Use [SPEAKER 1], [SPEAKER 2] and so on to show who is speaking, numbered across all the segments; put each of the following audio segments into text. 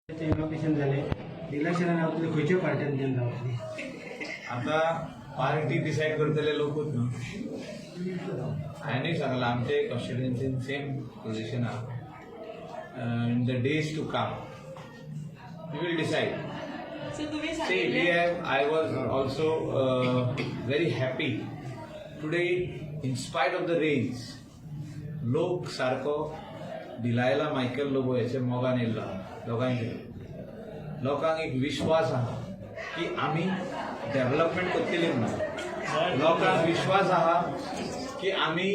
[SPEAKER 1] Inauguration जालें, इलेक्शनान रावतले, खंयच्या पार्ट्यान रावतली?
[SPEAKER 2] आता पार्टी डिसायड करतले लोकूच न्हू. हांवें सांगलां, आमचे कॉन्स्टिट्युएन्सीन सेम पोझिशन आहा. In the days to come we will decide.
[SPEAKER 3] So तुम्ही
[SPEAKER 2] See, we
[SPEAKER 3] सांगितले
[SPEAKER 2] have. I was also very happy today. In spite of the rains, लोक सारको डिलायला मायकल लोबो हेच्या मोगान येयल्लो आहा. दोगांयचेर लोकांक एक विश्वास आहा की आमी डेव्हलपमेंट करतली म्हणून. लोकांक विश्वास आहा की आमी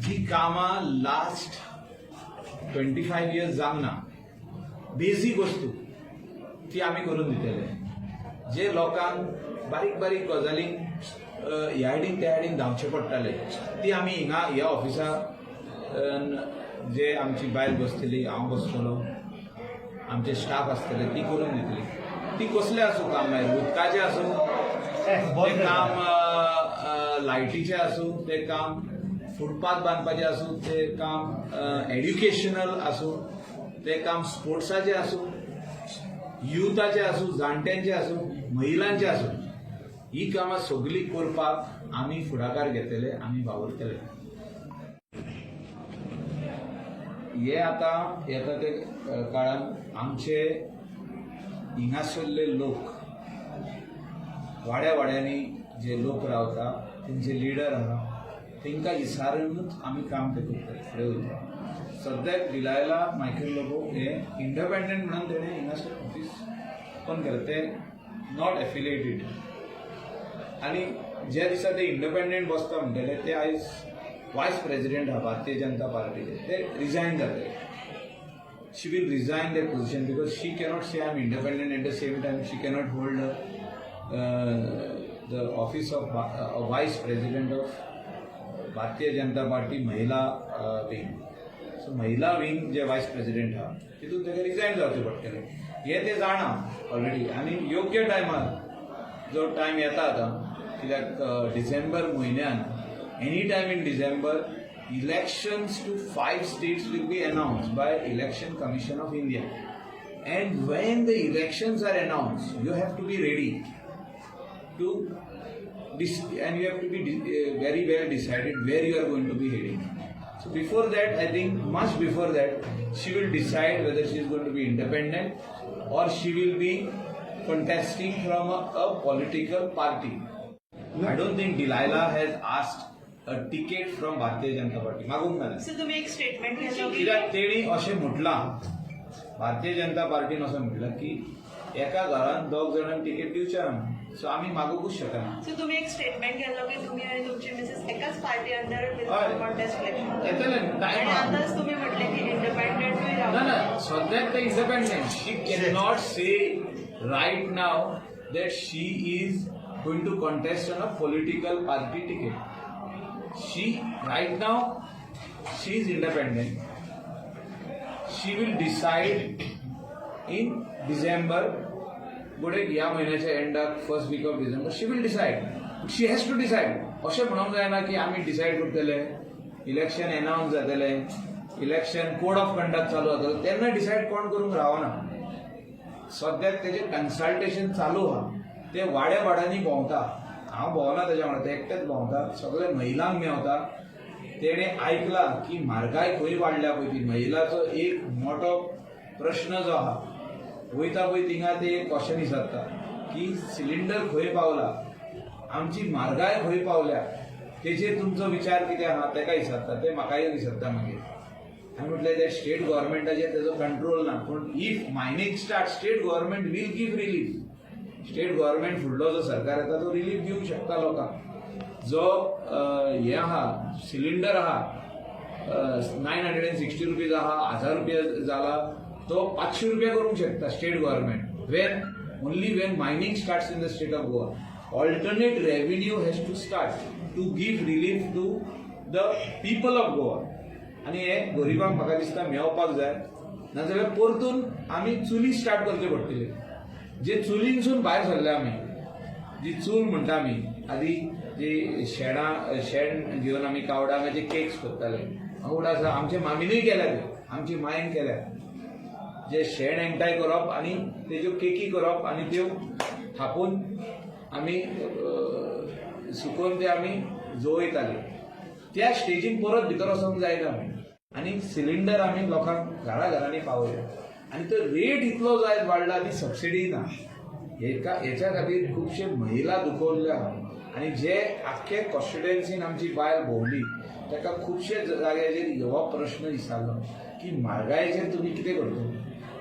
[SPEAKER 2] जी कामां लास्ट 25 इयर्स जावंक ना, बेजीक वस्तू, ती आमी करून दितले. जे लोकांक बारीक बारीक गजालींक ह्या सायडीन त्या सायडीन धांवचें पडटालें, ती आमी हिंगा ह्या ऑफिसा जे आमची बायल बसतली, हांव बसतलो, आमचे स्टाफ आसतले, ती करून दितली. ती कसलें आसूं काम, मागीर उदकाचें आसूं, तें काम लायटीचें आसूं, तें काम फुटपाथ बांदपाचें आसूं, तें काम एड्युकेशनल आसूं, तें काम स्पोर्ट्साचें आसूं, युथाचें आसूं, जाणट्यांचें आसूं, महिलांचें आसूं, ही कामां सगळीं करपाक आमी फुडाकार घेतले, आमी वावुरतले. हे आतां येता ते काळान आमचे हिंगासरले लोक, वाड्या वाड्यांनी जे लोक रावता, तेंचे लिडर आहा, तेंकां इसारूनच आमी काम ते करतले, फुडें वयतले. सद्याक डिलायला मायकल लोबो हे इंडिपेंडंट म्हणून तेणें हिंगासर ऑफीस ओपन केलें. ते not affiliated आनी ज्या दिसा ते इंडिपेंडंट बसता म्हणटले, ते आयज वायस प्रेसिडेंट आहा भारतीय जनता पार्टीचे, ते रिजायन जातले. She will resign that position because she cannot say I'm independent, at the same time she cannot hold the office of vice president of Bharatiya Janata party महिला wing. So महिला wing जे voice president आहा, तितून ताका resign जावचें पडटलें, हें ते जाणा ऑलरेडी. आनी योग्य टायमार जो टायम येता आतां, कित्याक डिसेंबर म्हयन्यान, any time in December, elections to five states will be announced by Election Commission of India. And when the elections are announced, you have to be ready to and you have to be very well decided where you are going to be heading. So before that, I think much before that, she will decide whether she is going to be independent or she will be contesting from a political party. I don't think Delilah has asked a ticket from Bharatiya Janata party. मागूंक ना.
[SPEAKER 3] So तुम्ही एक statement केलं की
[SPEAKER 2] कित्याक तेणी अशें म्हटलां, भारतीय जनता पार्टीन अशें म्हटलां की एका घरान दोग जाणांक तिकेट दिवचे ना, सो आमी मागूंकूच शकना.
[SPEAKER 3] सो तुम्ही एक स्टेटमेंट केलं की तुम्ही आणि तुमची मिसेस एकाच पार्टी अंडर
[SPEAKER 2] हय.
[SPEAKER 3] Contest election.
[SPEAKER 2] येतलें टायम.
[SPEAKER 3] आणि आताच तुम्ही म्हटले की इंडिपेंडेंटूय
[SPEAKER 2] ना ना, सद्याक ते independent. She can not say right now that she is going to contest on a political party ticket. She right now, she is independent. She will decide in December. फुडें ह्या म्हयन्याच्या एंडाक, first week of December, she will decide. She has to decide. अशें म्हणूंक जायना की आमी decide करतले, election announce जातलें, इलेक्शन कोड ऑफ कंडक्ट चालू जातलो, तेन्ना डिसायड कोण करूंक रावना. सद्याक तेजें कन्सल्टेशन चालू आहा. ते वाड्या वाड्यांनी भोंवता. हांव भोंवना तेज्या वांगडा, ते एकटेच भोंवता, सगळे महिलांक मेवता. तेणें आयकलां की म्हारगाय खंय वाडल्या पळय ती. महिलाचो एक मोठो प्रश्न जो आहा, वयता पळय थिंगा ते एक क्वेश्चन विचारता की सिलिंडर खंय पावला, आमची म्हारगाय खंय पावल्या, तेजेर तुमचो विचार कितें आहा, तेका विचारता. ते म्हाकाय विचारता. मागीर हांवें म्हटलें, ते स्टेट गव्हर्मेंटाचेर तेजो कंट्रोल ना, पूण if mining start, state government will give relief. State government, फुडलो जो सरकार येता तो रिलीफ दिवंक शकता लोकांक. जो हें आहा, सिलिंडर आहा, ₹960 आहा, 1000 रुपया जाला, तो 500 रुपया करूंक शकता state government when only when mining starts in the state of Goa. Alternate revenue has to start to give relief to the people of Goa. आनी हे गरिबांक म्हाका दिसता मेळपाक जाय, नाजाल्यार परतून आमी चुली स्टार्ट करच्यो पडटल्यो. जे चुलीनसून भायर सरले आमी, जी चूल म्हणटा आमी, आदी जी शेणां, शेण घेवन आमी कावडांगाचे केक्स करताले. म्हाका उगडास आसा, आमचे मामीनूय केल्या त्यो, आमची मायन केल्या. जे शेण एकठांय करप आनी तेज्यो केकी करप आनी त्यो थापून आमी सुकोवन ते आमी जळयताले. त्या स्टेजीन परत भितर वचोंक जायना आमी. आनी सिलिंडर आमी लोकांक घरा घरांनी पावयले आनी तो रेट इतलो जायत वाडला आनी सबसिडी ना. हेका हेच्या खातीर खुबशे महिला दुखवल्ल्यो आहा आनी जे आख्खे कॉन्स्टिट्युएन्सीन आमची बायल भोंवली, ताका खुबशे जाग्याचेर हो प्रश्न विचारलो की म्हारगायेचेर तुमी कितें करतले,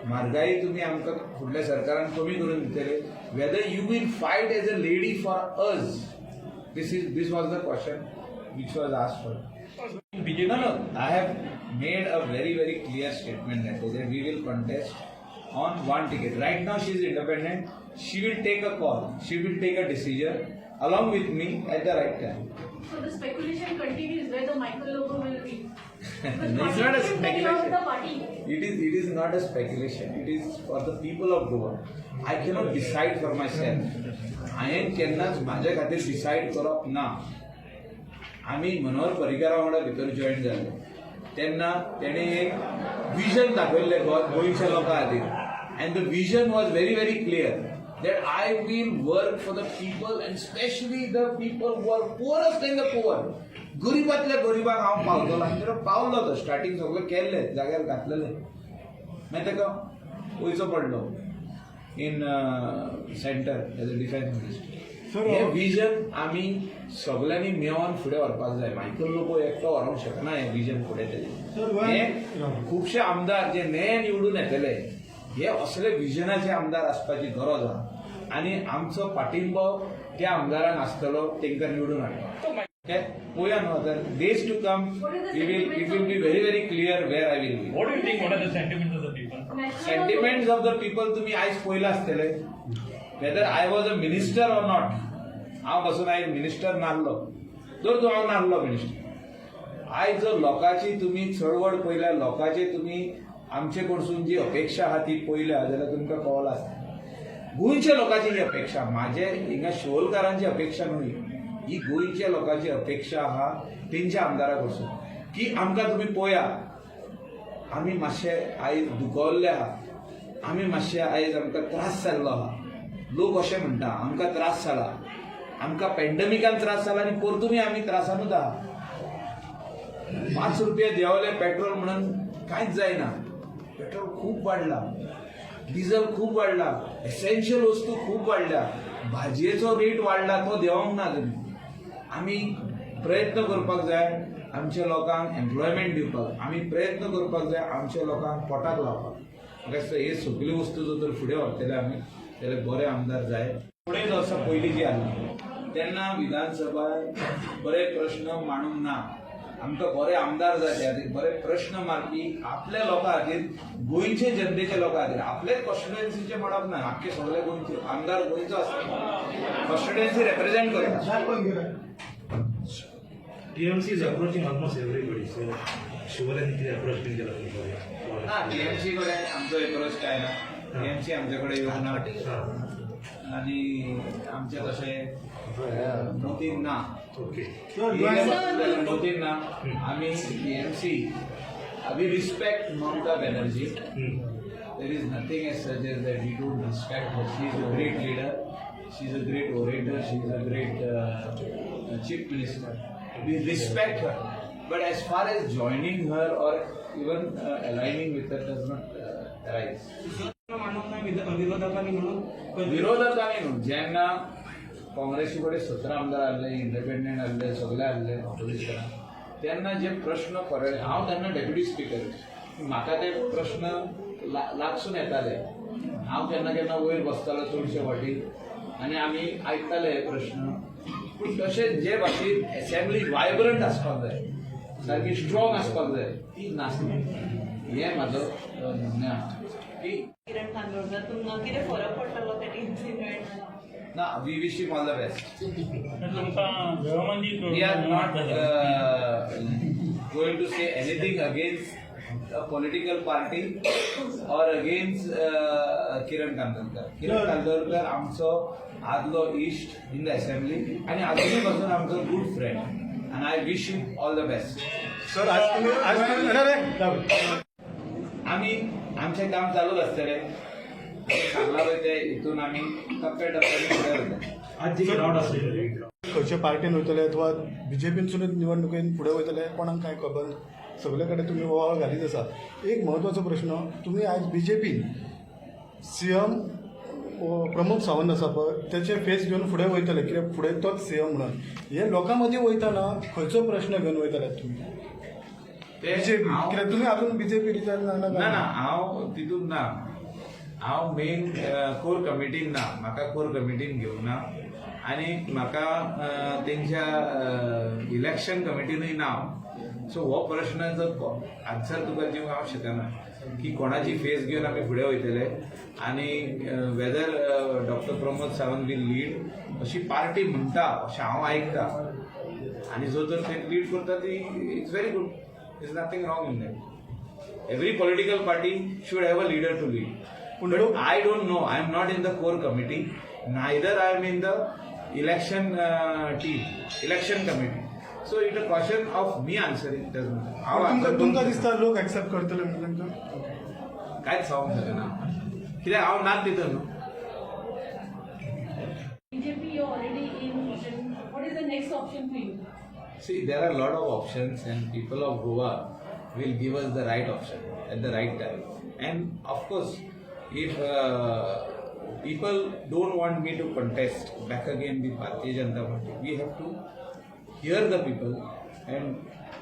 [SPEAKER 2] म्हारगाय तुमी आमकां फुडल्या सरकारान कमी करून दितले, whether you will fight as a lady for us. This was the question which was asked for.
[SPEAKER 4] BJP.
[SPEAKER 2] No, I have made a very, very clear statement that we will contest on one ticket. Right now she is independent. She will take a call. She will take a decision along with me at the right time.
[SPEAKER 5] So the speculation continues where the Michael Lobo will be.
[SPEAKER 2] No, it's not a speculation.
[SPEAKER 5] The party.
[SPEAKER 2] It is not a speculation. It is for the people of Goa. I cannot decide for myself. हांवें केन्नाच म्हाज्या खातीर decide करप ना. आमी मनोहर पर्रीकरा वांगडा भितर join जाले तेन्ना तेणें एक विजन दाखयल्लें गोंयच्या लोकां खातीर, and the vision was very, very clear that I will work for the people and specially the people who are poorest in the poor. गरिबांतल्या गरिबांक हांव पावतलो. आनी तो पावलो. तो स्टार्टींग सगळें केल्लें, जाग्यार घातलेलें. मागीर ताका वयचो पडलो in center as a defence minister.
[SPEAKER 1] Sir,
[SPEAKER 2] hey vision आमी सगल्यांनी मेळोन फुडें व्हरपाक जाय. मायकल लोबो एकटो व्हरूंक शकना हें विजन फुडें
[SPEAKER 1] सर,
[SPEAKER 2] तेजें. हे खुबशे आमदार जे नये निवडून येतले, हे असले विजनाचे आमदार आसपाची गरज आहा आनी आमचो पाठिंबो त्या आमदारांक आसतलो तांकां निवडून हाडपाक. ओके, पळोवया न्हू आतां, days to come,
[SPEAKER 5] What is the
[SPEAKER 2] we will it
[SPEAKER 5] sentiments
[SPEAKER 2] will
[SPEAKER 5] of
[SPEAKER 2] be very, very clear where I will be.
[SPEAKER 4] What do you think? What are the sentiments of the people?
[SPEAKER 5] National
[SPEAKER 2] Sentiments of the people तुम्ही आयज पळयला आसतले, whether I was a minister or not. हांव पासून आयज minister नासलो, जर तूं हांव नासलो मिनिस्टर, आयज जर लोकांची तुमी चळवळ पळयल्या, लोकांची तुमी आमचे कडसून जी अपेक्षा आहा ती पळयल्या जाल्यार तुमकां कळला आसता गोंयच्या लोकांची ही अपेक्षा. म्हाजे हिंगा शिवोलकारांची अपेक्षा न्हय ही, गोंयच्या लोकांची अपेक्षा आहा तेंच्या आमदारा कडसून की आमकां तुमी पळया, आमी मातशे आयज दुखवल्ले आहा, आमी मातशे आयज आमकां त्रास जाल्लो आहा. लोक अशें म्हणटा, आमकां त्रास जाला, आमकां पॅन्डमिकान त्रास जाला आनी परतूनय आमी त्रासानूच आहा. 5 रुपया देंवले पेट्रोल म्हणून कांयच जायना. पेट्रोल खूब वाडला, डिझल खूब वाडला, एसेन्शियल वस्तू खूब वाडल्या, भाजयेचो रेट वाडला, तो देंवोंक ना तुमी. आमी प्रयत्न करपाक जाय आमच्या लोकांक एम्प्लॉयमेंट दिवपाक. आमी प्रयत्न करपाक जाय आमच्या लोकांक पोटाक लावपाक. म्हाका दिसता हे सगल्यो वस्तू जर तर फुडें व्हरतले आमी जाल्यार बरे आमदार जाय. थोडेच वर्सां पयलीं जी आसली तेन्ना विधानसभा बरे प्रश्न मांडूंक ना. आमकां बरे आमदार जाय त्या खातीर, बरे प्रश्न मारपी आपल्या लोकां खातीर, गोंयचे जनतेच्या लोकां खातीर. आपलेच कॉन्स्टिट्युएन्सीचे म्हणप ना, आख्खे सगळे गोंयचे आमदार गोंयचो आसता, कॉन्स्टिट्युएन्सी रेप्रेझेंट करता.
[SPEAKER 6] TMC is approaching almost everybody. So शिवोलेन किती अप्रोच बीन केला तुमकां?
[SPEAKER 2] ना, टीएमसी कडेन आमचो एप्रोच काय ना. टीएमसी आमचे कडेन येवंक ना आनी आमचें तशें मतीन ना.
[SPEAKER 6] ओके.
[SPEAKER 2] मतीन ना. आमी TMC, we respect Mamata Banerjee. There is nothing as such as that we don't respect her. She is a great leader. She is a great orator. She is a great chief minister. We respect her. But as far as joining her or even aligning with her does not arise.
[SPEAKER 7] मानूंक ना विरोधकांनी म्हणून.
[SPEAKER 2] विरोधकांनी न्हू, जेन्ना काँग्रेसी कडेन 17 आमदार आहले, इंडिपेंडंट आहले, सगळे आहले ऑपोजिशनाक, तेन्ना जे प्रश्न पडले, हांव तेन्ना डेप्युटी स्पिकर, म्हाका ते प्रश्न लागसून येताले. हांव केन्ना केन्ना वयर बसतालो चडशे फावटी आनी आमी आयकताले हे प्रश्न. पूण तशेंच जे भाशेन एसेंब्ली वायब्रंट आसपाक जाय, सारकी स्ट्रॉंग आसपाक जाय, ती नासली, हें म्हाजो म्हणणें आहा की
[SPEAKER 3] किरण कांदोळकर, तुमकां कितें फरक पडटलो त्या टीएमसी जॉयन जाला?
[SPEAKER 2] ना, we wish him all the best.
[SPEAKER 4] तुमकां गृहमंत्री
[SPEAKER 2] We are not going to say anything against a political party or against Kiran Kandolkar. Kiran Kandolkar आमचो आदलो इश्ट इन the assembly आनी अजूनय पासून आमचो good friend and I wish him all the best.
[SPEAKER 8] Sir, आज तुम्ही अरे, अरे.
[SPEAKER 2] आमी आमचें काम चालूच आसतलें. सांगला पळय ते हितून आमी टप्प्या टप्प्यानी फुडें वयता.
[SPEAKER 6] आज जी क्रावड आसली.
[SPEAKER 8] खंयच्या पार्टीन वयतले अथवा बीजेपीनसूनच निवडणुकेन फुडें वयतले, कोणाक कांय खबर ना. सगळे कडेन तुमी बोवाळ घालीत आसा. एक म्हत्वाचो प्रश्न, तुमी आयज बीजेपीन सीएम प्रमोद सावंत आसा पळय, तेचे फेस घेवन फुडें वयतले, कित्याक फुडें तोच सीएम म्हणून हे लोकां मदीं वयतना खंयचो प्रश्न घेवन वयतले तुमी?
[SPEAKER 2] ते
[SPEAKER 8] बीजेपी
[SPEAKER 2] हांव-
[SPEAKER 8] कित्याक तुमी अजून बीजेपी रिजायन जायना.
[SPEAKER 2] ना ना, हांव तितून ना. हांव मेन कोर कमिटीन ना. म्हाका कोर कमिटीन घेवंक ना आनी म्हाका तेंच्या इलेक्शन कमिटीनूय ना. सो हो प्रश्नाचो आन्सर तुका दिवंक हांव शकना की कोणाची फेस घेवन आमी फुडें वयतले आनी whether Doctor Pramod Sawant will lead अशी पार्टी म्हणटा अशें हांव आयकता. आनी जो जर ते लीड करता ती, it's very good, is nothing wrong in that. Every political party should have a leader to lead.
[SPEAKER 8] पूण
[SPEAKER 2] But
[SPEAKER 8] लोक
[SPEAKER 2] I don't know. I am not in the core committee. Neither I am in the election team, election committee. So it's a question of me answering doesn't. हांव
[SPEAKER 8] तुमकां
[SPEAKER 2] answer
[SPEAKER 8] तुमकां
[SPEAKER 2] करूंक
[SPEAKER 8] दिसता लोक accept करतले म्हणून तांकां?
[SPEAKER 2] कांयच सांगूंक शकना, कित्याक हांव नाच तितून न्हू.
[SPEAKER 5] BJP, you're already in. Then what is the next option for you?
[SPEAKER 2] See, there are a lot of options, and people of Goa will give us the right option at the right time. And of course, if people don't want me to contest back again with Bharatiya Janata Party, we have to hear the people and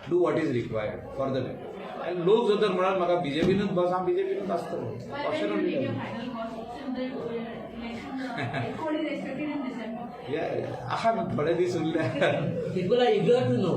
[SPEAKER 2] do what is required for the people. And लोक जर तर म्हणाल म्हाका बीजेपीनूच बस, हांव बीजेपीनूच आसतलो.
[SPEAKER 5] By
[SPEAKER 2] option
[SPEAKER 5] when you take your
[SPEAKER 2] only.
[SPEAKER 5] Final call? Since the election record is expected in December.
[SPEAKER 2] आहा न्हू थोडे दीस उरले.
[SPEAKER 7] People are eager to know.